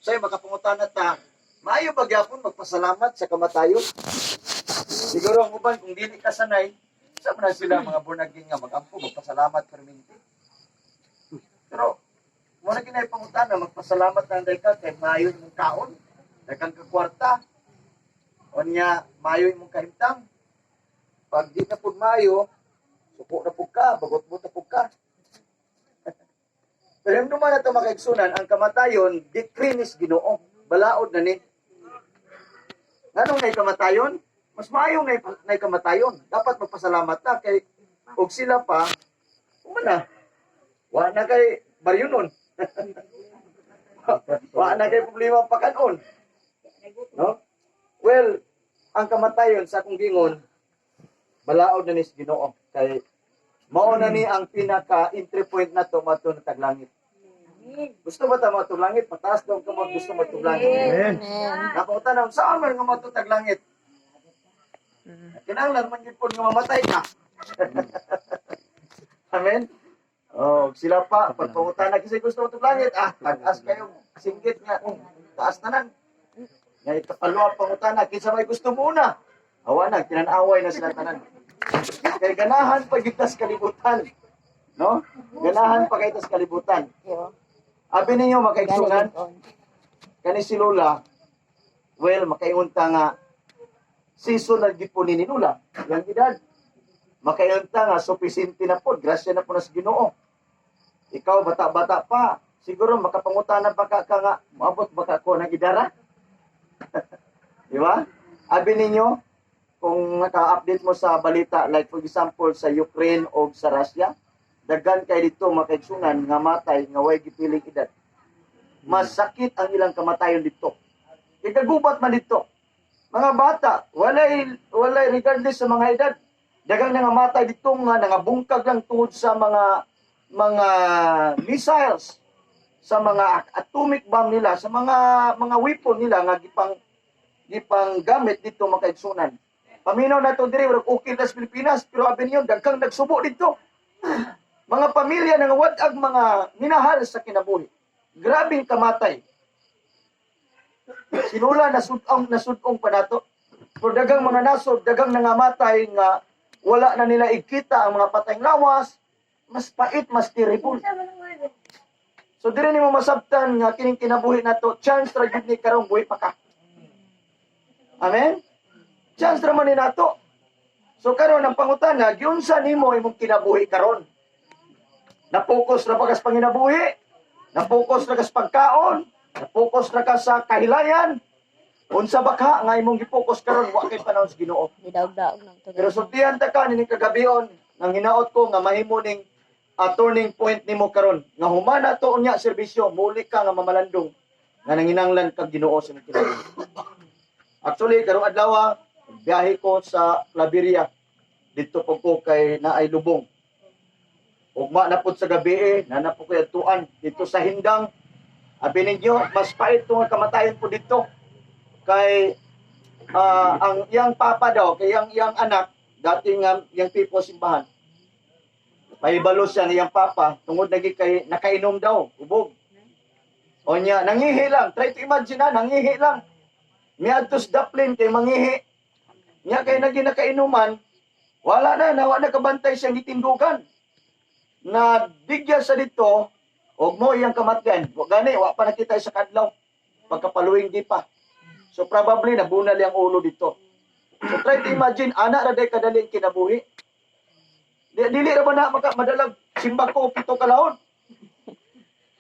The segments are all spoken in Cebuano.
Say makapangutana ta, maayo ba gyapon magpasalamat sa kamatayon? Siguro ang uban kung dili ka sanay, sa man na sila mga born again nga magampo magpasalamat perminti. Pero mo na ginay pangutana, magpasalamat na anday ka kay maayo imong kaon, daghang ka kwarta. Unya maayo imong kahimtang. Pag di na pud maayo, suko na pud ka, bagot mo na pud ka. Pero hinumduman nato, mga kaigsunan, ang kamatayon, decree ni Ginoo. Balaod na ni. Nganong nay kamatayon? Mas maayo nay kamatayon. Dapat magpasalamat ta kay og sila pa, kumana. Wa na kay baryo nun. Wa na kay problema pakanon. No? Well, ang kamatayon sa akong gingon, balaod na ni sa Ginoo kay mao na ni ang pinaka entry point nato maadto na taglangit. Gusto ba ta maadto langit? Pataas daw ka gusto maadto langit. Amen. Napangutan saan man nga maadto taglangit? Kinahanglan man gyud pud nga mamatay ka. Amen. Oh, sila pa pagpangutana kasi gusto mo langit, ah, tag-as kayo singgit nga taas tanan. Nga ikapaluwa pangutana kinsa may gusto mo una? Awa na, kinanaway na sila tanan. Kay ganahan pa gyud tas kalibutan. No? Ganahan pa kay tas kalibutan. Abi ninyo, mga kaigsunan, kani si Lola, well, makaingon ta nga season na gyud po ni Lola. Yang edad. Makaingon ta nga supisinte na po, grasya na po na sa Ginoo. Ikaw bata-bata pa, siguro makapangutana pa ka nga moabot ba ka ko ng idara? Di ba? Abi ninyo, kung naka-update mo sa balita, like for example sa Ukraine o sa Russia, daghan kay dito, mga kaigsunan, nga matay nga way gipiling edad. Masakit ang ilang kamatayon dito. Ikagubat man dito. Mga bata, walay regardless sa mga edad. Daghang nangamatay dito nga nangabungkag lang tungod sa mga missiles, sa mga atomic bomb nila, sa mga weapon nila nga gipang gamit dito, mga kaigsunan. Paminaw na to diri, murag okay na sa Pilipinas, pero abi niyo daghang nagsubo dito. Mga pamilya nang wad-ag mga minahal sa kinabuhi. Grabing kamatay. Si Lola nasudong pa nato. Pero daghang mga nasod, daghang nangamatay nga wala na nila ikita ang mga patayng lawas, mas pait, mas terrible. So diri nimo masabtan nga kining kinabuhi nato, chance ra gyud ni karong buhi pa ka. Amen? Chance ra man ni nato. So karon ang pangutana, giunsa nimo imong kinabuhi karon? Na-focus ra ba ka sa panginabuhi? Na-focus ra ka sa pagkaon? Na-focus ra ka sa kahilayan? Unsa ba ka nga imong gi-focus karon wa kay panahon sa Ginoo? Gidaog-daog ng tuloy. Pero sultihan ta ka nining kagabion nang hinaot ko nga mahimo ning turning point nimo karon nga humana to unya serbisyo, muli ka nga mamalandong nga nanginanglan kag Ginoo sa imong kinabuhi. Actually, karong adlaw biyahe ko sa Claveria. Dito po ko kay naay lubong. Ugma na pud sa gabi eh, na po ko atuan dito sa Hindang. Abi ninyo, mas pait to nga kamatayon po dito. Kay ang iyang papa daw, kay iyang iyang anak, dating iyang tipo simbahan. Pahibalo siya ng iyang papa, tungod lagi kay nakainom daw, ubog. O niya, nangihi lang. Try to imagine na, nangihi lang. Miadto sa daplin kay mangihi. Nya kay nagi nakainuman, wala na, nawa na kabantay siyang gitindugan. Na digya sa dito, og mo iyang kamatyan. Wa gani, wa pa nakita sa kadlaw. Pagkapaluwing di pa. So probably nabunal yang ulo dito. So try to imagine, ana ra day kadali ang kinabuhi. Di, dili ra ba na maka madalag simba ko 7 kalahon.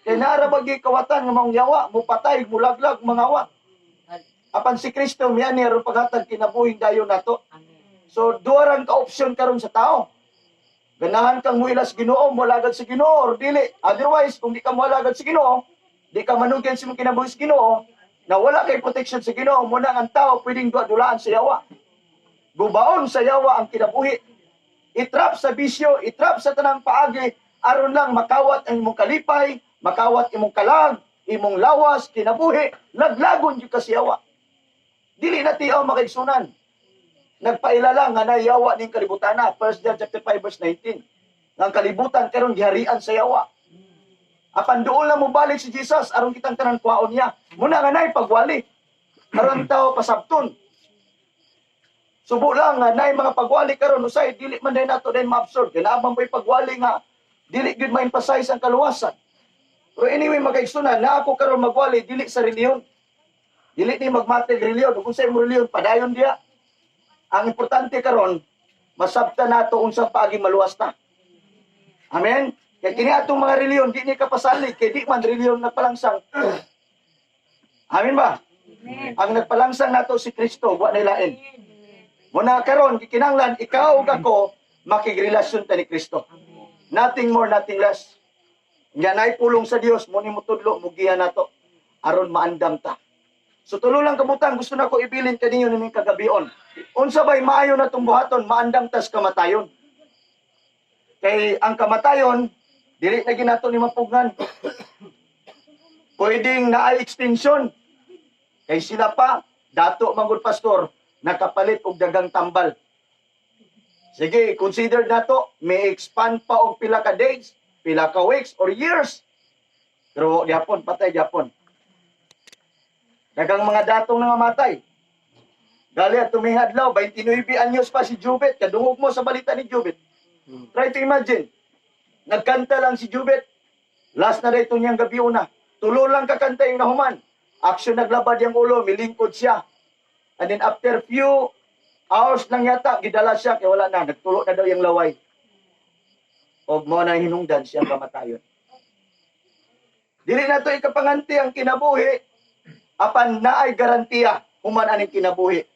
Kay naa ra ba gyud kawatan nga maong yawa, mupatay, mulaglag, mangawa. Apan si Kristo miani aron paghatag kinabuhing dayon nato. So duha rang ka option karon sa tao. Ganahan kang muila sa Ginoo, moalagad sa Ginoo or dili. Otherwise, kung di ka moalagad sa Ginoo, di ka manugyan sa imong kinabuhi sa Ginoo, na wala kay protection sa Ginoo, muna ang tao pwedeng duwa-dulaan sa yawa. Gubaon sa yawa ang kinabuhi. Itrap sa bisyo, itrap sa tanang paagi, aron lang makawat ang imong kalipay, makawat imong kalag, imong lawas, kinabuhi, laglagon gyud ka sa yawa. Dili na tiaw, mga kaigsunan. Nagpaila lang nga nayawa ning kalibutana. 1 John chapter 5 verse 19. Nga ang kalibutan karon giharian sa yawa. Apan duol na mobalik si Jesus aron kitang tanan kuhaon niya. Muna nga nay pagwali. Aron tao pasabton. Subo lang nga nay mga pagwali karon, usay dili man day nato din ma-absorb. Kay naa man po'y pagwali nga dili gyud ma-emphasize ang kaluwasan. Pero anyway, mga kaigsunan, na ako karon magwali dili sa reliyon. Dili ni magmatig reliyon. Kung sa imong reliyon, padayon diya. Ang importante karon, masabta nato unsang paagi maluwas ta. Amen? Kay kini atong mga reliyon, di ni kapasalig, kay di man reliyon nagpalangsang. Amen ba? Amen. Ang nagpalangsang nato si Kristo, wa na lain. Muna karon gikinahanglan ikaw ug ako makigrelasyon ta ni Kristo. Nothing more, nothing less. Nga naay pulong sa Dios mo ni motudlo, mugiya nato aron maandam ta. So tulo lang kabutang gusto na ko ibilin kaninyo nining kagabion. Unsa bay maayo na tong buhaton maandam tas kamatayon? Kay ang kamatayon dili na ginato ni mapugngan. Pwedeng naay extension. Kay sila pa dato manggod, pastor, nakapalit og dagang tambal. Sige, consider nato may expand pa og pila ka days, pila ka weeks or years. Pero gyapon patay gyapon. Dagang mga datong nangamatay. Gali at tumihadlaw, 29 anyos pa si Jubet. Kadungog mo sa balita ni Jubet. Try to imagine. Nagkanta lang si Jubet. Last na ito niyang gabi una. Tulo lang kakanta yung nahuman. Action, naglabad yung ulo, milingkod siya. And then after few hours lang yata, gidala siya, kaya wala na, nagtulo na daw yung laway. Og mo na hinungdan siyang kamatayon. Dili na to ikapanganti ang kinabuhi, apan naay garantiya human aning kinabuhi.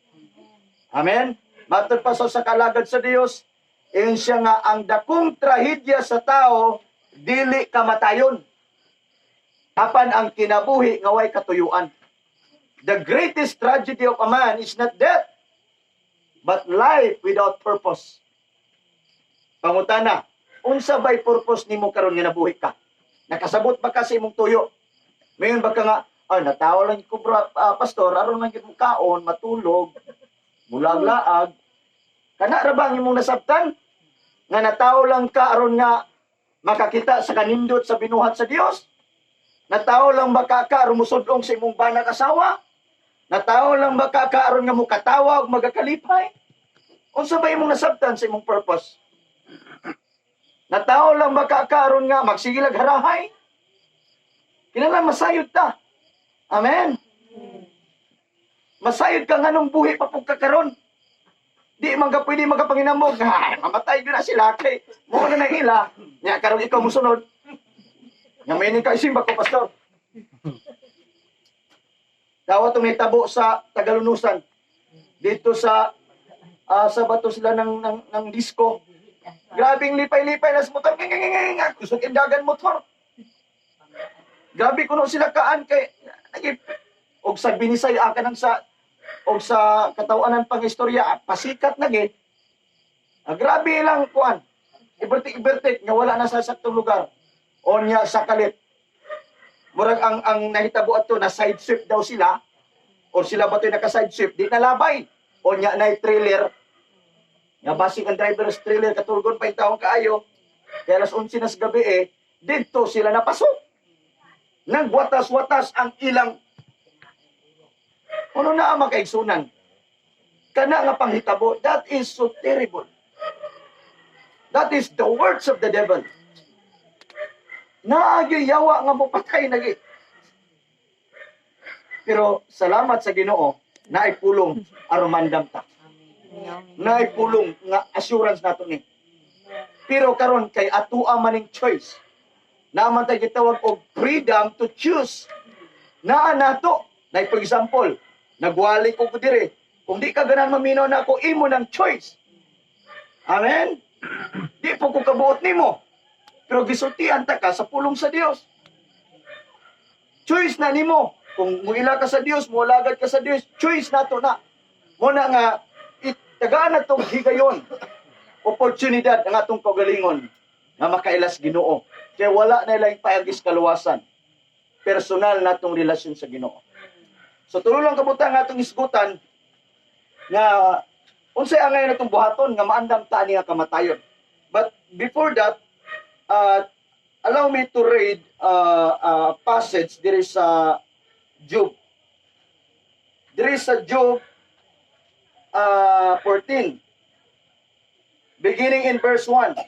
Amen? Matod pa sa kalagad sa Dios, ingon siya nga ang dakong trahedya sa tao dili kamatayon. Apan ang kinabuhi nga way katuyuan. The greatest tragedy of a man is not death, but life without purpose. Pangutana, unsa bay purpose nimo karon nga nabuhi ka? Nakasabot ba ka sa imong tuyo? Mayon ba ka nga, "Ay, natawo lang ko, bro, pastor, aron lang gyud mo kaon, matulog, mulag-laag"? Kana ra ba ang imong nasabtan? Nga natawo lang ka aron nga makakita sa kanindot sa binuhat sa Dios? Natawo lang ba ka aron mosud-ong sa imong banag asawa? Natawo lang ba ka aron nga mukatawa ug magakalipay? Unsa ba imong nasabtan sa imong purpose? Natawo lang ba ka aron nga magsigilag harahay? Kinahanglan masayod ta. Amen. Masayod ka nganong buhi pa pud ka karon. Di man ka pwede magapanginamog. "Ay, mamatay gyud na sila kay mo na nang ila." Nya karon ikaw mosunod. Nga may ka isimba ko, pastor. Dawa itong nitabo sa Tagalunusan. Dito sa bato sila ng disco. Grabing lipay-lipay na sa motor. Nginginginging. Kusog indagan motor. Grabe kuno sila kaan kay nagi og sa binisay aka nang sa og sa katawanan pang istorya, pasikat na gid. Grabe lang kuan. Ibertik-ibertik nga wala na sa saktong lugar. Onya sa kalit. Murag ang nahitabo ato na side sweep daw sila or sila ba to'y naka side sweep, di nalabay. Onya na trailer nga basig ang driver sa trailer katulgon pa yung taong kaayo. Kaya alas 11 na sa gabi eh, didto sila napasok. Nagwatas-watas ang ilang Ano na ang makaigsunan? Kana nga panghitabo, that is so terrible. That is the words of the devil. Naagi yawa nga mopatay nagi. Pero salamat sa Ginoo, naay pulong aron mandam ta. Naay pulong nga assurance nato ni. Pero karon kay atua maning choice. Naa man tay gitawag og freedom to choose. Naa nato. Like for example, nagwali ko dire. Kung di ka ganahan maminaw na ako, imo ng choice. Amen? Di po ko kabuot nimo. Pero gisultian ta ka sa pulong sa Dios. Choice na nimo. Kung muila ka sa Dios, mualagad ka sa Dios, choice nato na. Mo na nga itagaan na tong higayon. Oportunidad ang atong kaugalingon nga makailas Ginoo. Kaya wala na ilang paagis kaluwasan. Personal natong relasyon sa Ginoo. So tulo lang kabutang atong isgutan nga unsay angay natong buhaton nga maandam ta niya kamatayon. But before that, Allow me to read a passage diri sa Job. Diri sa Job 14. Beginning in verse 1.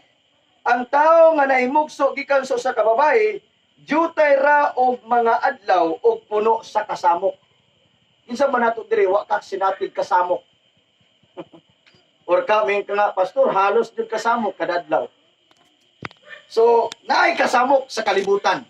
Ang tao nga nahimugso gikan sa usa ka babae, jutay ra og mga adlaw og puno sa kasamok. Kinsa man nato diri wa ka sinatig kasamok? Or kami ka nga, "Pastor, halos jud kasamok kada adlaw." So, naay kasamok sa kalibutan.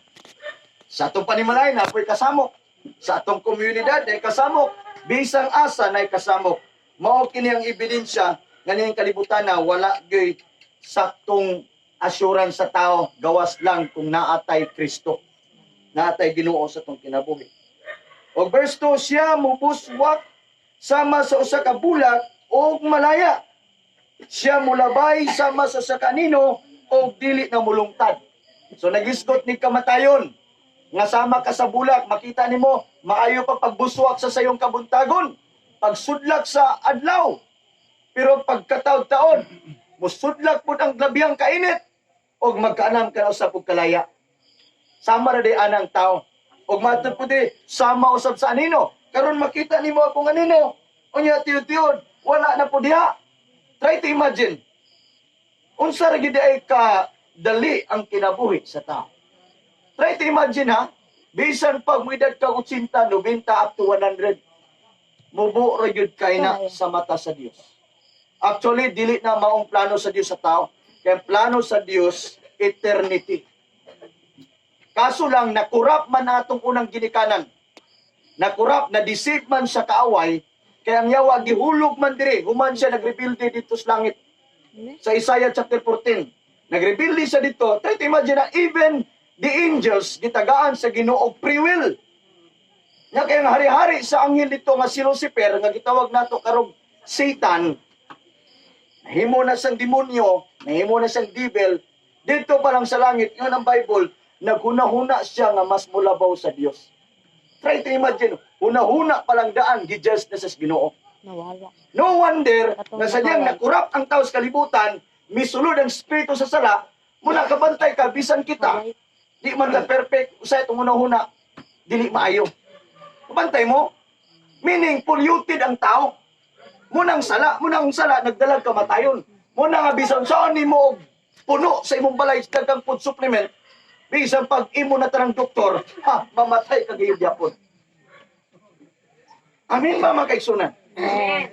Sa atong panimalay, napoy kasamok. Sa atong komunidad, ay kasamok. Bisang asa, naay kasamok. Mao kini ang ebidensya nga niyang kalibutan na wala gyud saktong assurance sa tao, gawas lang kung naatay Kristo. Naatay Ginoo sa atong kinabuhi. O verse 2, siya mubuswak sama sa usa ka bulak og malaya. Siya mulabay sama sa usa ka anino og dili na mulungtad. So nagisgot ni kamatayon nga sama ka sa bulak, makita nimo maayo pa pagbuswak sa sayong kabuntagon, pagsudlak sa adlaw. Pero pagkataod-taon, musudlak pud ang glabihang kainit og magkaanam ka na usab og kalaya. Sama ra di anang tao. Og matod po di, sama usab sa anino. Karon makita nimo akong anino. Unya tiyod-tiyod, wala na po diha. Try to imagine. Unsa ra gid ay ka dali ang kinabuhi sa tao. Try to imagine ha, bisan pag moedad ka 80, 90 up to 100, mubo ra gyud kay na sa mata sa Dios. Actually, dili na maong plano sa Dios sa tao. Kaya ang plano sa Dios, eternity. Kaso lang, na-corrupt man na atong unang ginikanan. Na-corrupt, na-deceive man sa kaaway, kaya ang yawa gihulog man diri, human siya nagrebelde dito sa langit. Sa Isaiah chapter 14, nagrebelde siya dito. Try to imagine na even the angels gitagaan sa Ginoo og free will. Nga kaya ang hari-hari sa anghel dito nga si Lucifer, nga gitawag nato karong Satan, nahimo na siyang demonyo, nahimo na siyang devil, dito pa lang sa langit, yun ang Bible, naghuna-huna siya nga mas mulabaw sa Dios. Try to imagine, huna-huna pa lang daan, gi-judge na sa Ginoo. Nawala. No wonder Katong nga sadyang nakaway. na-corrupt ang tao sa kalibutan, misulod ang espiritu sa sala, muna kabantay ka, bisan kita, Naway. di man ka perfect, usay itong huna-huna, dili maayo. Kabantay mo, meaning polluted ang tao. Munang sala, nagdalag kamatayon. Muna nga bisan saan nimo og puno sa imong balay daghang food supplement, bisan pag imo na tanang doktor, ha, mamatay ka gayud yapon. Amin ba, mga kaigsunan? Amen.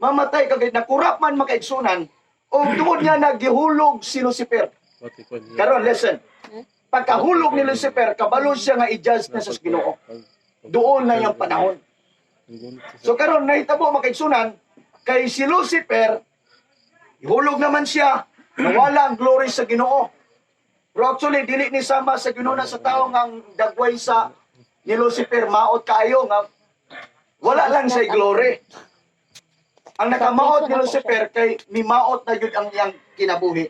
Mamatay ka gayud, na-corrupt man, mga kaigsunan, o tungod nga nagihulog si Lucifer. Karon, listen. Pagkahulog ni Lucifer, kabalo siya nga i-judge na sa Ginoo. Doon na yung panahon. So karon nahitabo, mga kaigsunan, kay si Lucifer ihulog naman siya, nawala ang glory sa Ginoo. Pero actually dili ni sama sa Ginoo na sa tao nga ang dagway sa ni Lucifer maot kaayo nga wala lang sa glory. Ang nakamaot ni Lucifer kay mimaot na gyud ang iyang kinabuhi.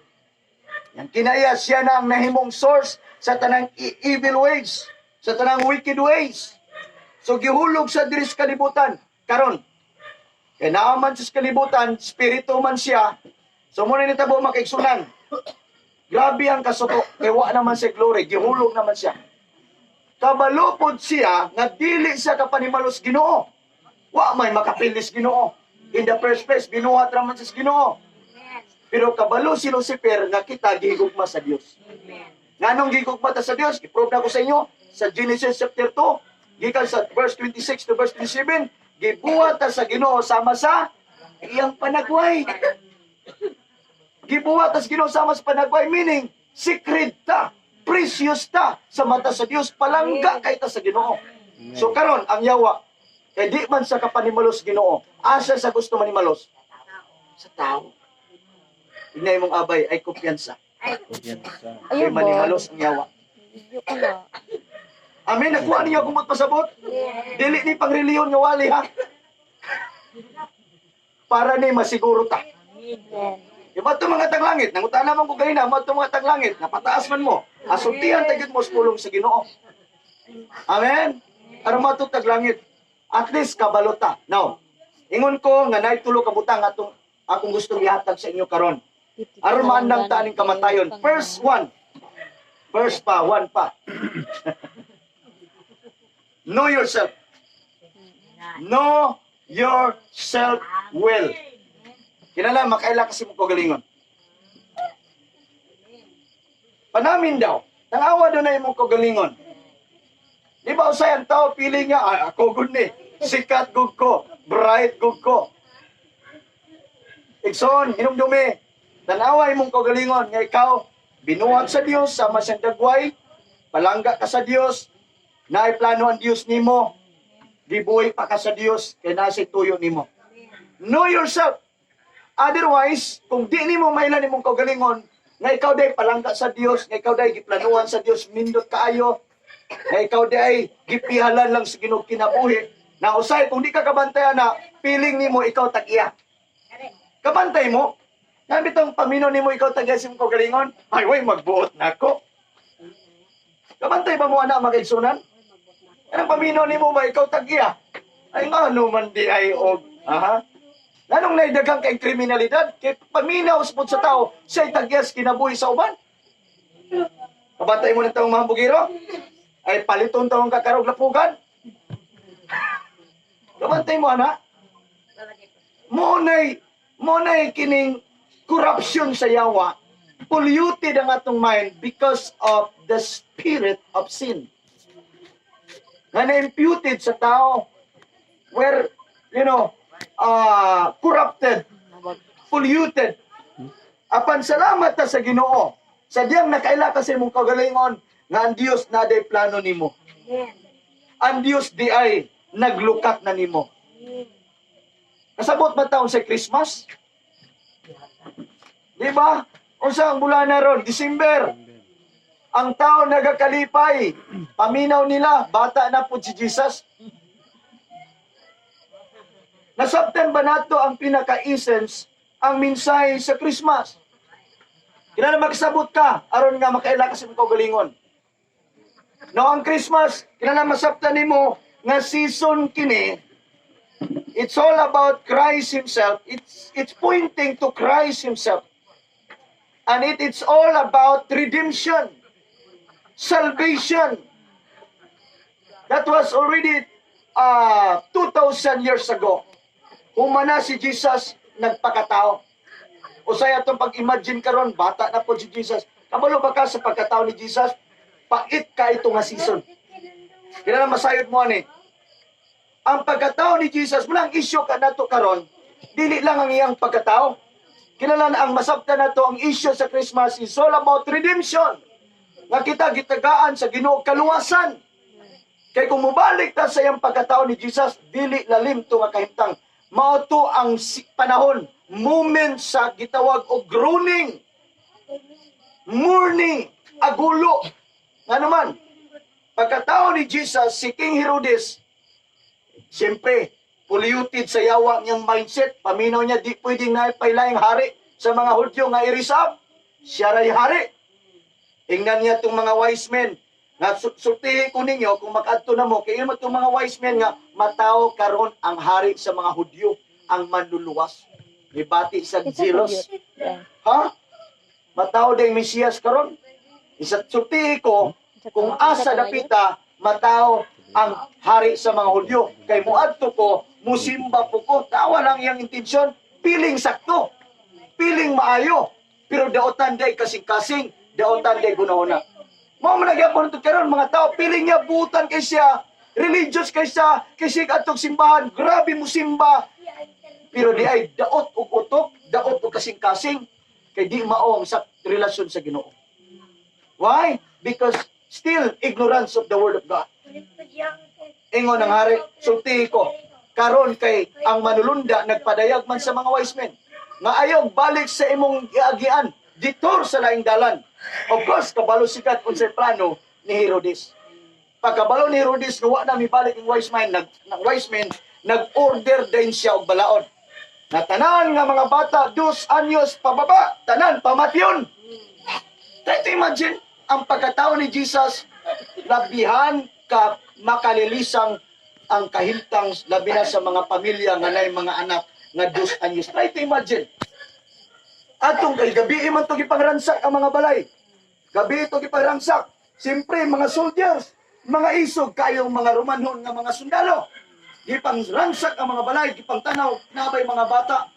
Yang kinaya siya na ang nahimong source sa tanang evil ways, sa tanang wicked ways. So gihulog sa diri sa kalibutan. Karon, kay naa man sa kalibutan, spirito man siya. So muna ni tabo, mga kaigsunan. Grabe ang kasuko, kay wa naman siya glory, gihulog naman siya. Kabalo pod siya nga dili siya kapanimalos Ginoo. Wa may makapilis Ginoo. In the first place, binuhat raman sa Ginoo. Pero kabalo si Lucifer nga kita gihigugma sa Dios. Nganong gihigugma ta sa Dios? I-prove na ko sa inyo sa Genesis chapter 2, gikan sa verse 26 to verse 27, gibuhat ta sa Ginoo sama sa iyang panagway. Gibuhat ta sa Ginoo sama sa panagway, meaning secret ta, precious ta sa mata sa Dios, palangga kay ta sa Ginoo. So karon ang yawa kay di man sa kapanimalos Ginoo, asa sa gusto manimalos? Sa tao. Ingay mong abay ay kumpiyansa. Kay Ayun ba? manihalos ang yawa. Video ko na. Amen. Nakuha niyo akong magpasabot? Dili ni pangreliyon nga wali ha. Para ni masiguro ta. Amen. Yung mga mga taglangit, nangutana man ko ganina, mga mga taglangit, napataas man mo, asultihan ta gyud mo sa pulong sa Ginoo. Amen. Aron mato taglangit, at least kabalo ta. Now, ingon ko nga naay tulo ka butang atong akong gustong ihatag sa inyo karon. Aron maandam ta aning kamatayon. First one, First pa, one pa. Know yourself. Know yourself well. Kinala, makaila kasi mo kagalingon. Panamin daw. Tanawa daw na imong kagalingon. Di ba usay ang tao, feeling niya, "Ay, ako gud ni. Sikat gud ko. Bright gud ko." Igsoon, hinumdumi. Tanawa imong kagalingon nga ikaw, binuhat sa Dios sama siyang dagway, palangga ka sa Dios, naay plano ang Dios nimo, gibuhi pa ka sa Dios, kay nasa tuyo nimo. Know yourself. Otherwise, kung di nimo mailan imong kaugalingon, nga ikaw day palangga sa Dios, nga ikaw day giplanuhan sa Dios, nindot kaayo, nga ikaw day gipihalan lang sa Ginoo kinabuhi, na usay kung di ka kabantay na, feeling nimo ikaw tag-iya. Kabantay mo. Nga bitong paminaw nimo ikaw tag-iya sa imong kaugalingon, ay way magbuot na ako. Kabantay ba mo ana, mga igsunan? Anong paminaw nimo ba ikaw tag-iya? Ay ngano man di ay og aha. Nganong naidaghang kay kriminalidad? Kay paminaw sa sa tao, siya'y tagyas kinabuhi sa uban. Kabantay mo ng taong mga bugiro? Ay paliton taong kakarog lapugan. Kabantay mo ana? Mo nay kining corruption sa yawa. Polluted ang atong mind because of the spirit of sin nga na-imputed sa tao where, corrupted, polluted. Apan salamat ta sa Ginoo. Sa diyang nakaila ka sa imong kagalingon nga ang Dios na day plano nimo. Ang Dios di ay naglukat na nimo. Kasabot ba taon sa Christmas? Di ba? Unsa ang bulan na ron? December. Ang tao nagakalipay. Paminaw nila, bata na po si Jesus. Nasabtan ba nato ang pinaka-essence, ang mensahe sa Christmas? Kinahanglan magsabot ka, aron nga makaila ka sa imong kaugalingon. No, ang Christmas, kinahanglan masabtan nimo nga season kini, it's all about Christ Himself. It's pointing to Christ Himself. And it's all about redemption, salvation. That was already 2,000 years ago. Humana si Jesus nagpakatao. Usay atong pag-imagine karon, bata na po si Jesus. Kabalo ba ka sa pagkatao ni Jesus? Pait ka ito nga season. Kailangan masayod mo ani. Ang pagkatao ni Jesus, muna ang issue ka nato karon, dili lang ang iyang pagkatao. Kinahanglan ang masabtan nato ang issue sa Christmas is all about redemption. Nga kita gitagaan sa Ginoo kaluwasan. Kay kung mobalik ta sa iyang pagkatao ni Jesus, dili lalim to nga kahimtang. Mao to ang panahon, moment sa gitawag og groaning, mourning, agulo. Nga naman, pagkatao ni Jesus, si King Herodes, siyempre, polluted sa yawa niyang mindset. Paminaw niya, di pwedeng naipailayang hari sa mga Hudyo nga irisap. Siya ray hari. Ingnan niya itong mga wise men. Nga sultihi ko ninyo kung makadto na mo, kay mo itong mga wise men nga matao karon ang hari sa mga Hudyo, ang manluluwas. Nibati sa zealous. Ha? Matao ding Mesiyas karon. Isa sultihi ko kung asa dapita matao ang hari sa mga Hudyo. Kay muadto ko, musimba po ko. Tawa lang iyang intensyon, piling sakto, piling maayo. Pero daotan day kasing-kasing, daotan day gunahuna. Mao man nagyapon ito karon mga tao, piling niya butan kay siya, religious kay siya, kay siya atong simbahan, grabe mo simba. Pero di ay daot og utok, daot og kasing-kasing, kay di mao ang sa relasyon sa Ginoo. Why? Because still ignorance of the word of God. Ingon ang hari, sultihi ko, karon kay ang manulunda nagpadayag man sa mga wise men nga ayaw balik sa imong giagian, detour sa laing dalan. Of course, kabalo sikat unsay plano ni Herodes. Pagkabalo ni Herodes nga wa na mibalik ang wise man, nag wise men, nag-order din siya og balaod. Na tanan nga mga bata, 2 anyos pababa, tanan pamatyon. Try to imagine ang pagkatao ni Jesus, labihan ka makalilisang ang kahimtang, labi na sa mga pamilya nga nay mga anak nga 2 anyos. Try to imagine. Atong kay gabi man to gipangransak ang mga balay. Gabi ito giparangsak. Siyempre, mga soldiers, mga isog kayong mga Romanhon nga mga sundalo. Gipang rangsak ang mga balay, gipang tanaw, nabay mga bata.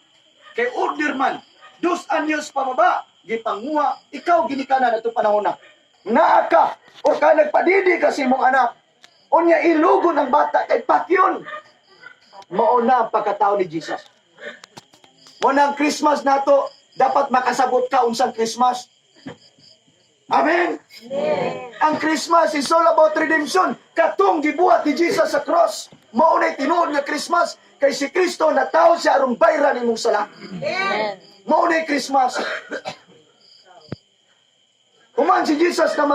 Kay order man, 2 anyos pababa, gipanguha, ikaw ginikanan atong panahon na. Naa ka, o ka nagpadidi ka sa imong anak. Unya ilugon ang bata kay patyon. Mao na ang pagkatao ni Jesus. Mao na ang Christmas nato, dapat makasabot ka unsang Christmas. Amen. Ang Christmas is all about redemption. Katong gibuhat ni Jesus sa cross. Mao na'y tinuod nga Christmas kay si Kristo natawo siya aron bayran imong sala. Amen. Mao na'y Christmas. Human si Jesus na